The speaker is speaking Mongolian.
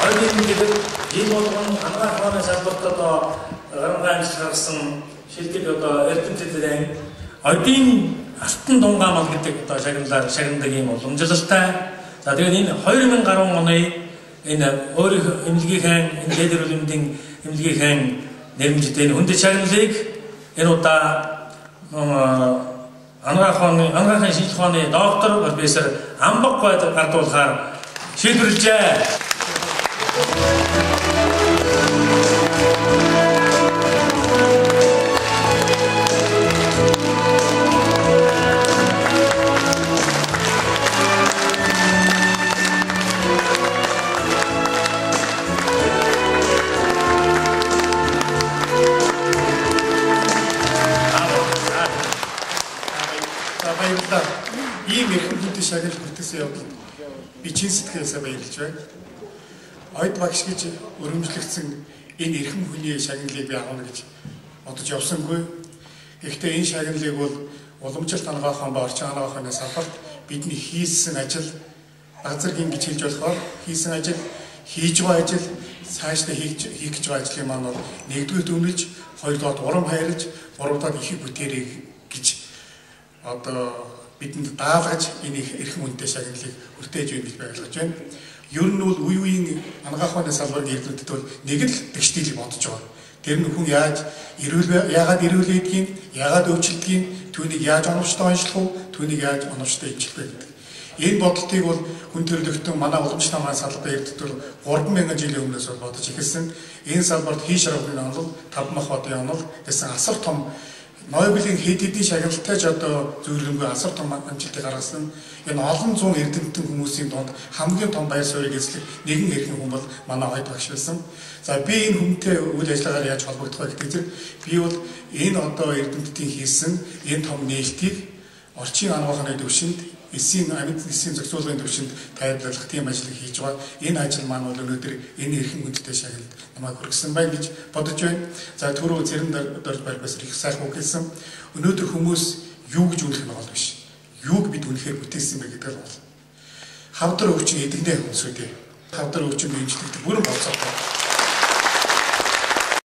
Оюутны гэдэг жил болгон анагаах ухааны салбарт одоо гарангаа амжилт гаргасан шилдэг одоо эрдэмтдийн оюутны алтан тунгаа мал гэдэг одоо шагналаар шагнадаг юм уламжлалтай. За тэгээд энэ 2000 гаруй оны энэ өөрийнх эмнэлгийнхээ энэ дээд эрүүл мэндийн эмнэлгийнхээ нэрмжтэй энэ хүндэт шагналыг энэ удаа анагаах ухааны шинжлэх ухааны доктор профессор Амбаггойд гардуулахаар шийдвэрлэжээ. Баярлалаа. Ийм эрхэм хүнтэй шагнал хүртсэн явдалд би чин сэтгэлээсээ баярлж байна. Ойд багш гэж өрөмжлөгдсөн энэ эрхэм хүний шагналыг би авна гэж бодож явсангүй. Гэхдээ энэ шагналыг бол уламжлалт анагаах ухаан ба орчин анагаах ухааны салбарт бидний хийсэн ажил, газар гин гэж хэлж болохоор хийсэн ажил, хийж байгаа ажил, цаашдаа хийх гэж байгаа ажлын маань бол нэгдүгээр үнэлж, хоёрдугаар урам хайрлаж, гуравдугаар ихийг бүтээрэй гэж одоо бидэнд даалгаж энэ эрхэм хүнтэй шагналыг хүртээж байна гэж ойлгож байна. Ер нь бол үе үеийн анагаах ухааны салбарын эрдэмтэд бол нэг л тэгштийлийг бодож байгаа. Тэр нь хүн яаж эрүүл, яагаад эрүүл байдгийг, яагаад өвчлөдгийг, түүнийг яаж оновчтой онцлох уу, түүнийг яаж оновчтой эмчлэх вэ гэдэг. Энэ бодолтыг бол хүн төрөлхтөн манай уламжлалт анагаахын салбарын эрдэмтэд бол 3000 жилийн өмнөөс бол бодож эхэлсэн. Энэ салбарт хий шаргын онол, тавмах хотын онол гэсэн асар том Нобелийн хэд хэдийн шагналтай ч одоо зөвлөмгүй асар том амжилтыг гаргасан. Энэ олон зуун эрдэмтэн хүмүүсийн дунд хамгийн том баяр суурийг эзлэх нэгэн эрхэм хүн бол манай Ойд багш байсан. За би энэ хүнтэй үйл ажиллагаагаар яаж холбогдох вэ гэдэг зэрэг би бол энэ одоо эрдэмтдийн хийсэн энэ том нээлтийг орчин анагаах ухааны төвшөнд, эсийн амьд эсийн зохицуулгын төвшөнд тайлбарлах тийм ажлыг хийж байгаа. Энэ ажил маань бол өнөөдөр энэ эрхэм хүндтэй шагналд намайг хүргэсэн байна гэж бодож байна. За түрүү Цэрэн дорж профессор их сайхан үг хэлсэн. Өнөөдөр хүмүүс юу гэж үнэлэх нь гол биш. Юуг бид үнэхээр бүтээсэн бэ гэдэг нь гол. Хавдар өвчин эдгэнэ хүмүүсүүдээ. Хавдар өвчин эмчлэгдэх бүрэн болцоотой.